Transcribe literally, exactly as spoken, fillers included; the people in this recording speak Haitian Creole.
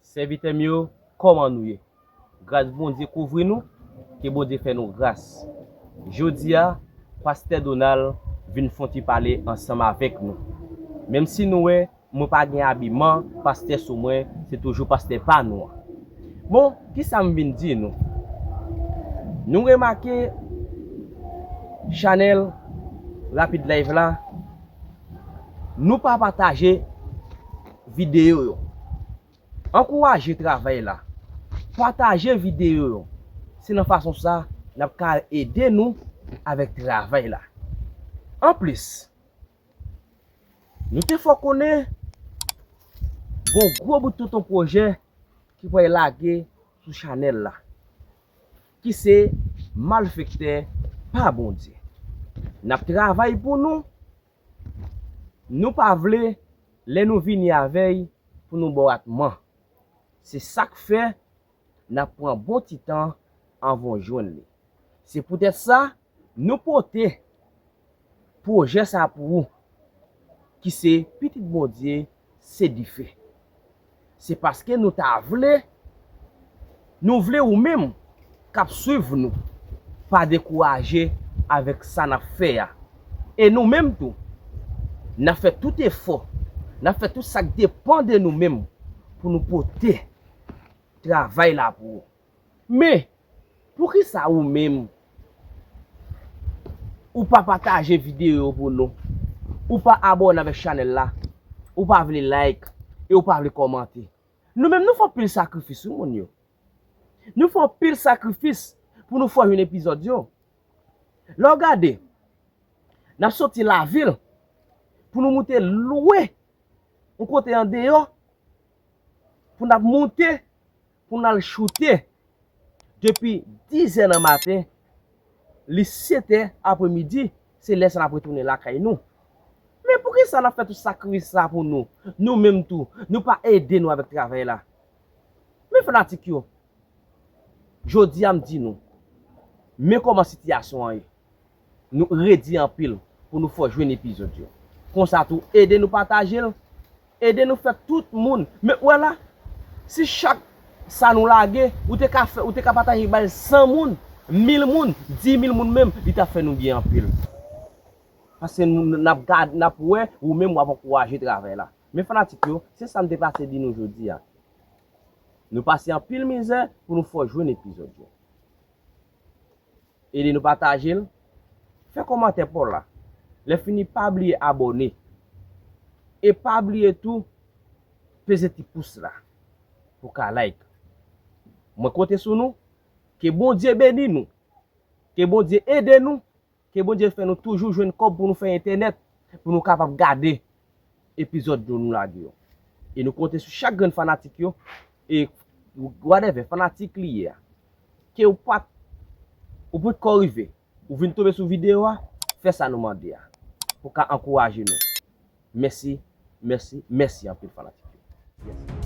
Sèvitè m yo, kòman nou ye? Gras Bondye kouvri nou, ke Bondye fè nou gras. Jodi a, Pastè Donald vin fè yon ti pale ansanm avèk nou. Menm si nou wè, mwen pa gen abiman pastè sou mwen, se toujou pastè pa nou an. Bon, kisa m vin di nou? Nou remake chanèl Rapid Live la, nou pa pataje videyo yo. Ankouraje travay la. Pataje videyo yo. Se nan fason sa n ap ka ede nou avèk travay la. Anplis, nou te fè w konnen gon gwo bout tonton pwojè ki pral lage sou chanèl la, ki se Malfektè pa Bondye. N ap travay pou nou. Nou pa vle, lè nou vini avè l, pou nou ba w ratman. Se sa k fè n ap pran bon ti tan anvan w jwenn li. Se poutèt sa, nou pote pwojè sa pou ou, ki se Pitit Bondye se dife. Se paske nou ta vle, nou vle ou menm k ap swiv nou, pa dekouraje avèk sa n ap fè a. E nou menm tou, n ap fè tout efò, n ap fè tout sa k depann de nou menm pou nou pote travay la pou ou. Men, poukisa ou menm, ou pa pataje videyo yo pou nou? Ou pa abòne avèk chanèl la? Ou pa vle like? E ou pa vle kòmante? Nou menm, nou fè anpil sakrifis, wi, moun yo. Nou fè anpil sakrifis pou nou fè w jwenn epizòd yo. Lè w gade, n ap soti lavil pou nou moute lwen yon kote andeyò, pou n ap moute, pou n al choute depi dizè nan maten, li setè apremidi, se lè sa n ap retounen lakay nou. Men poukisa n ap fè tout sakrifis sa pou nou? Nou menm tou, nou pa ede nou avèk travay la. Men fanatik yo, jodi a m di nou, men kòman sitiyasyon an ye. Nou redi anpil pou nou fè w jwenn epizòd yo. Konsa tou, ede nou pataje l, ede nou fè tout moun. Men w wè la, si chak sa nou lage, ou te ka fè, ou te ka pataje bay san moun, mil moun, di mil moun menm, li t ap fè nou byen anpil. Paske nou, n ap gad, n ap wè, ou menm w ap ankouraje travay la. Men fanatik yo, se sa m te pase di nou jodi a. Nou pase anpil mizè pou nou fè w jwenn epizòd yo. Ede nou pataje l, fè kòmantè pa w la. Lè fini, pa bliye abòne. E pa bliye tou, peze ti pous la pou ka like. Mwen konte sou nou. Ke Bondye beni nou. Ke Bondye ede nou. Ke Bondye fè nou toujou jwenn kòb pou nou fè entènèt, pou nou kapab gade epizòd yo nou lage yo. E nou konte sou chak grenn fanatik yo. E whatever fanatik li ye a, ke ou pa t, ou potkò rive, ou vin tonbe sou videyo a, fè sa nou mande a pou ka ankouraje nou. Mèsi, mèsi, mèsi anpil fanatik yo. Yes.